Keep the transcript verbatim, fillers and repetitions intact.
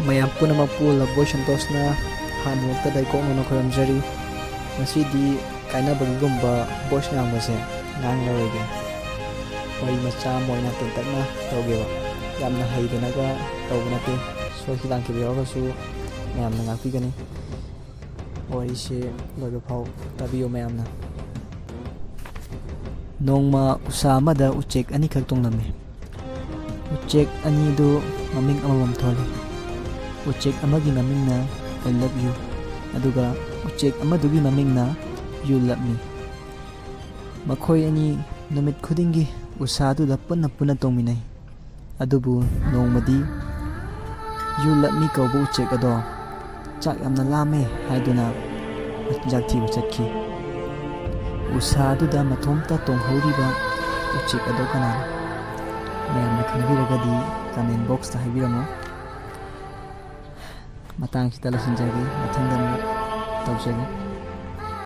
ꯃꯌꯥꯝ ꯄꯨꯝꯅꯃꯛꯄꯨ ꯂꯕꯣꯏ ꯁꯟꯇꯣꯁꯅ ꯍꯥꯟꯅꯃꯛꯇꯗ ꯏꯀꯣꯛ ꯅꯧꯅ ꯈꯨꯔꯨꯝꯖꯔꯤ꯫ ꯉꯁꯤꯗꯤ ꯀꯥꯏꯅꯕꯒꯤꯒꯨꯝꯕ ꯚꯣꯏꯁ ꯉꯥꯡꯕꯁꯦ ꯉꯥꯡꯂꯔꯣꯏꯒꯦ꯫ ꯋꯥꯔꯤ ꯃꯆꯥ ꯑꯃ ꯑꯣꯏꯅ ꯇꯦꯟꯇꯛꯅ ꯇꯧꯒꯦꯕ꯫ ꯌꯥꯝꯅ ꯍꯩꯗꯅꯒ ꯇꯧꯕ ꯅꯠꯇꯦ꯫ ꯁꯣꯏꯈꯤ ꯂꯥꯟꯈꯤꯕ ꯌꯥꯎꯔꯒꯁꯨ ꯃꯌꯥꯝꯅ ꯉꯥꯛꯄꯤꯒꯅꯤ꯫ ꯋꯥꯔꯤꯁꯦ ꯂꯣꯏꯕ ꯐꯥꯎ ꯇꯥꯕꯤꯌꯨ ꯃꯌꯥꯝꯅ꯫ ꯅꯣꯡꯃ ꯎꯁꯥ ꯑꯃꯗ ꯎꯆꯦꯛ ꯑꯅꯤꯈꯛ ꯇꯣꯡꯂꯝꯃꯤ꯫ ꯎꯆꯦꯛ ꯑꯅꯤꯗꯨ ꯃꯃꯤꯡ ꯑꯃꯃꯝ ꯊꯣꯜꯂꯤ꯫ ꯎꯆꯦꯛ ꯑꯃꯒꯤ ꯃꯃꯤꯡꯅ "I love you", ꯑꯗꯨꯒ ꯎꯆꯦꯛ ꯑꯃꯗꯨꯒꯤ ꯃꯃꯤꯡꯅ "You love me"꯫ ꯃꯈꯣꯏ ꯑꯅꯤ ꯅꯨꯃꯤꯠ ꯈꯨꯗꯤꯡꯒꯤ ꯎꯁꯥꯗꯨꯗ ꯄꯨꯟꯅ ꯄꯨꯟꯅ ꯇꯣꯡꯃꯤꯟꯅꯩ꯫ ꯑꯗꯨꯕꯨ ꯅꯣꯡꯃꯗꯤ "You love me" ꯀꯧꯕ ꯎꯆꯦꯛ ꯑꯗꯣ ꯆꯥꯛ ꯌꯥꯝꯅ ꯂꯥꯝꯃꯦ ꯍꯥꯏꯗꯨꯅ ꯃꯆꯤꯟꯖꯥꯛ ꯊꯤꯕ ꯆꯠꯈꯤ꯫ ꯎꯁꯥꯗꯨꯗ ꯃꯇꯣꯝꯇ ꯇꯣꯡꯍꯧꯔꯤꯕ ꯎꯆꯦꯛ ꯑꯗꯣ ꯀꯅꯥꯅꯣ? ꯃꯌꯥꯝꯅ ꯈꯪꯕꯤꯔꯒꯗꯤ ꯀꯃꯦꯟ ꯕꯣꯛꯁꯇ ꯍꯥꯏꯕꯤꯔꯝꯃꯨ꯫ ꯃꯇꯥꯡꯁꯤꯗ ꯂꯣꯏꯁꯤꯟꯖꯔꯒꯦ꯫ ꯃꯊꯪꯗ ꯑꯃꯨꯛ ꯇꯧꯖꯒꯦ꯫